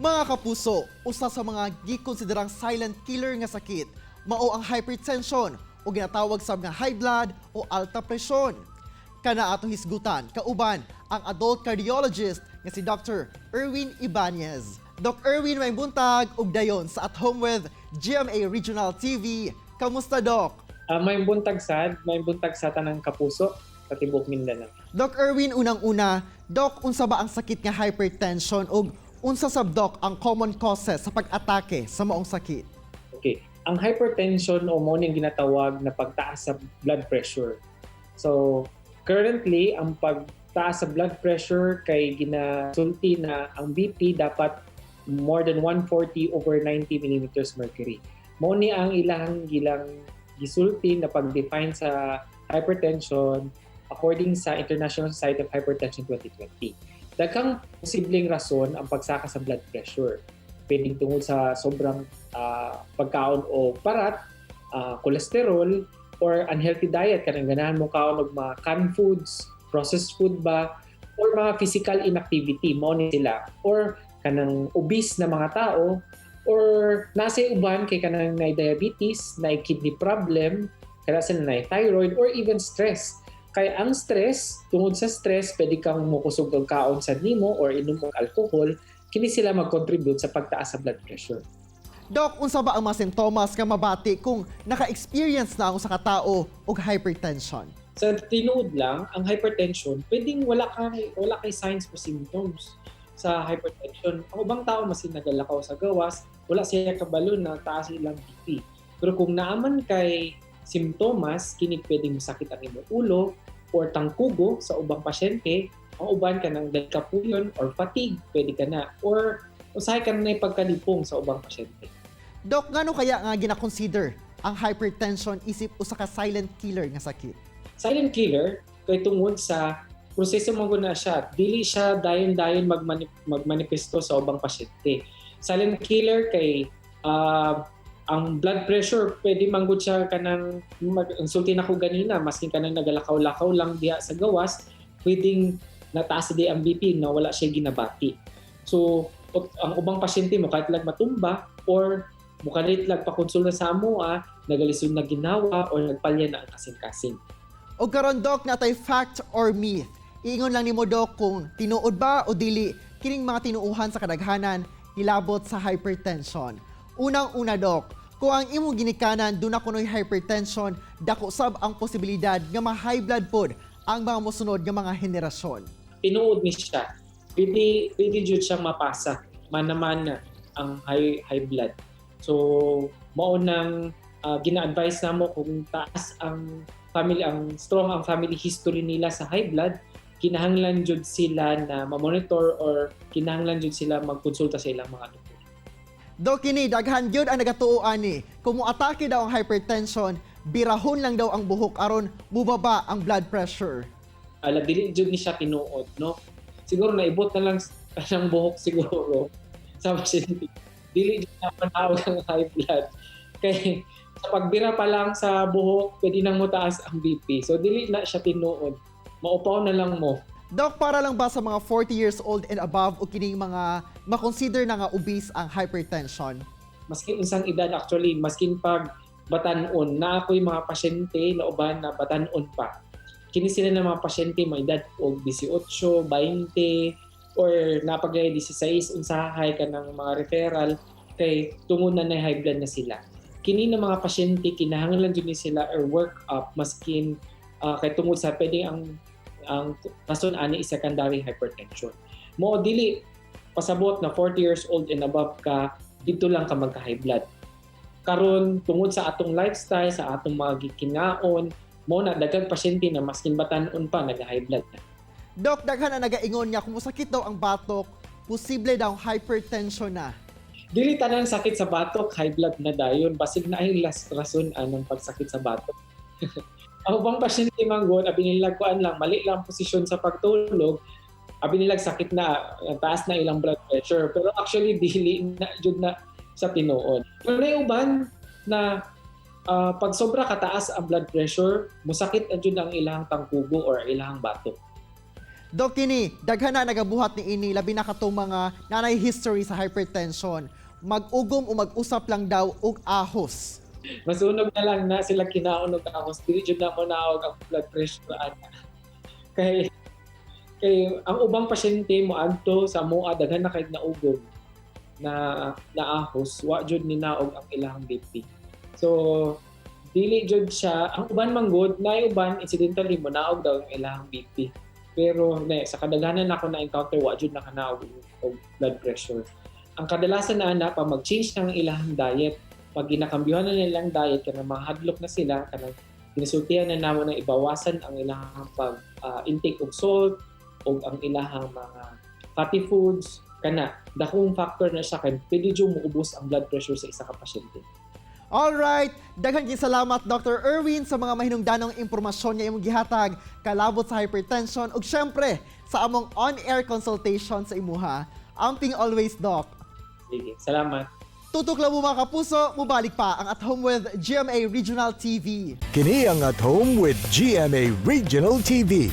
Mga kapuso, usa sa mga gikonsiderang silent killer nga sakit mao ang hypertension o ginatawag sab nga high blood o alta presyon. Kana atong hisgutan kauban ang adult cardiologist nga si Dr. Erwin Ibanez. Doc Erwin, may buntag ug dayon sa At Home with GMA Regional TV. Kamusta, Doc? May buntag sad, may buntag sa tanang kapuso sa tibuok Mindanao. Doc Erwin, unang-una, Doc, unsa ba ang sakit nga hypertension ug unsa sab, Doc, ang common causes sa pag-atake sa maong sakit? Okay. Ang hypertension o mo ning ginatawag na pagtaas sa blood pressure. So, currently ang pagtaas sa blood pressure kay ginasulti na ang BP dapat more than 140 over 90 millimeters mercury. Mao ni ang ilang gilang gisulti na pag-define sa hypertension according sa International Society of Hypertension 2020. Daghang posibleng rason ang pagsaka sa blood pressure. Pwedeng tungod sa sobrang pagkaon o parat, cholesterol, or unhealthy diet, kanang ganahan mo kaon og mga canned foods, processed food ba, or mga physical inactivity, mao ni sila. Or kanang obese na mga tao, or nasa uban kay kanang na diabetes, na kidney problem, kana sila na thyroid, or even stress. Kay ang stress, tungod sa stress, pwede kang mokusog og kaon sa nimo or inom og alcohol, kini sila mag-contribute sa pagtaas sa blood pressure. Doc, unsa ba ang mga sintomas nga mabati kung naka-experience na ang usa ka tao og hypertension? Sa tinuod lang, ang hypertension, pwedeng wala kay signs or symptoms sa hypertension. Ang ubang tao masin nagalakaw sa gawas, wala siya kabalo na taas ilang BP. Pero kung naaman kay simptomas, kini pwedeng masakit ang imong ulo or tangkugo sa ubang pasyente, ang uban ka ng kapuyon or fatigue, pwede ka na. Or usahay ka na pagkalipong sa ubang pasyente. Doc, ngano kaya nga gina-consider ang hypertension isip usa ka silent killer nga sakit? Silent killer kay tungod sa proseso mo na siya, dili siya dayon-dayon magmanifesto sa ubang pasyente. Silent killer kay ang blood pressure pwede manggod siya kanang insulti na ko ganina, maskin kanang nagalakaw-lakaw lang diha sa gawas, pwedeng nataas di ang BP na wala siya ginabati. So ang ubang pasyente mo kahit lang matumba or mukalit lang pakonsulta sa amo, nagalisod na ginawa or nagpalya na ang kasing-kasing. O karon, Doc, natay fact or myth. Iingon lang nimo, Doc, kung tinuod ba o dili kining mga tinuuhan sa kadaghanan hilabot sa hypertension. Unang-una, Doc, kung ang imong ginikanan duna kunoy hypertension, dako sab ang posibilidad nga ma-high blood pod ang mga mosunod nga mga henerasyon. Tinuod ni siya. Pwede, pwede jud siyang mapasa. Mana-mana ang high blood. So, mao nang gina-advise namo kung taas ang family, ang strong ang family history nila sa high blood, kinahanglan jud sila na ma-monitor or kinahanglan jud sila magkonsulta sa ilang mga doktor. Doc, kini daghan gyud ang nagatuo ani. Kung moatake daw ang hypertension, birahon lang daw ang buhok aron mubaba ang blood pressure. Ala, dili jud ni siya tinuod, no? Siguro naibot na lang kanang buhok siguro sa pasyente. Dili jud na panawag ang high blood kay sa pagbira pa lang sa buhok pwede nang motaas ang BP. So dili na siya tinuod, maupaw na lang mo. Doc, para lang ba sa mga 40 years old and above o kining mga makonsider na nga obese ang hypertension? Maskin unsang edad actually, maskin pag batanon na ako'y mga pasyente na uban na batanon pa. Kini sila ng mga pasyente may edad og 18, 20 or napagay 16 unsahay ka ng mga referral kay tungod na high blood na sila. Kini ng mga pasyente kinahanglan jud ni sila or work up maskin kay tungod sa pwede ang rason ani is secondary hypertension. Mo dili pasabot na 40 years old and above ka dito lang ka magka high blood. Karon tungod sa atong lifestyle, sa atong mga gikinaon, mo na daghang pasyente na maskin batan-on pa nag-high blood na. Doc, daghan ang nagaingon nga kung mosakit daw ang batok, posible daw hypertension na. Dili tanan sakit sa batok high blood na dayon, basig na ay last rason anong pagsakit sa batok. Ang ubang pasyente manggod abi nila kuan lang, mali lang posisyon sa pagtulog, abi nila sakit na, taas na ilang blood pressure, pero actually dili na jud na sa tinuod. Pero may uban na pag sobra kataas ang blood pressure, musakit na jud ang ilang tangkugo or ilang batok. Dok, kini, daghan na nagabuhat ni ini, labi na katong mga nanay history sa hypertension. Mag-ugom o mag-usap lang daw og ahos. Masunog na lang na sila kinaon og ahos, dili jud na mo naog ang blood pressure ana. Kay ang ubang pasyente mo adto sa amoa, daghan na kay naugom na naahos, wa jud ni naog ang ilang BP. So dili jud siya, ang uban man gud na, uban incidentally mo naog daw ang ilang BP. Pero ne, sa kadaghanan nako na encounter, wa jud nakanaog og blood pressure. Ang kadalasan na ana, pa mag-change ng ilang diet, pag ginakambyuhan na nilang diet, kanang mahadlok na sila, kanang ginasultihan na namo na ibawasan ang ilang pag intake og salt o ang ilahang mga fatty foods, kana dakong factor na siya kay pwede jud muubos ang blood pressure sa isa ka pasyente. Alright, daghan kay salamat, Dr. Erwin, sa mga mahinungdanong impormasyon nga imong gihatag kalabot sa hypertension ug syempre sa among on-air consultation sa imuha. Amping always, Doc. Sige, salamat. Tutok lang mo, mga kapuso, mubalik pa ang At Home with GMA Regional TV. Kini ang At Home with GMA Regional TV.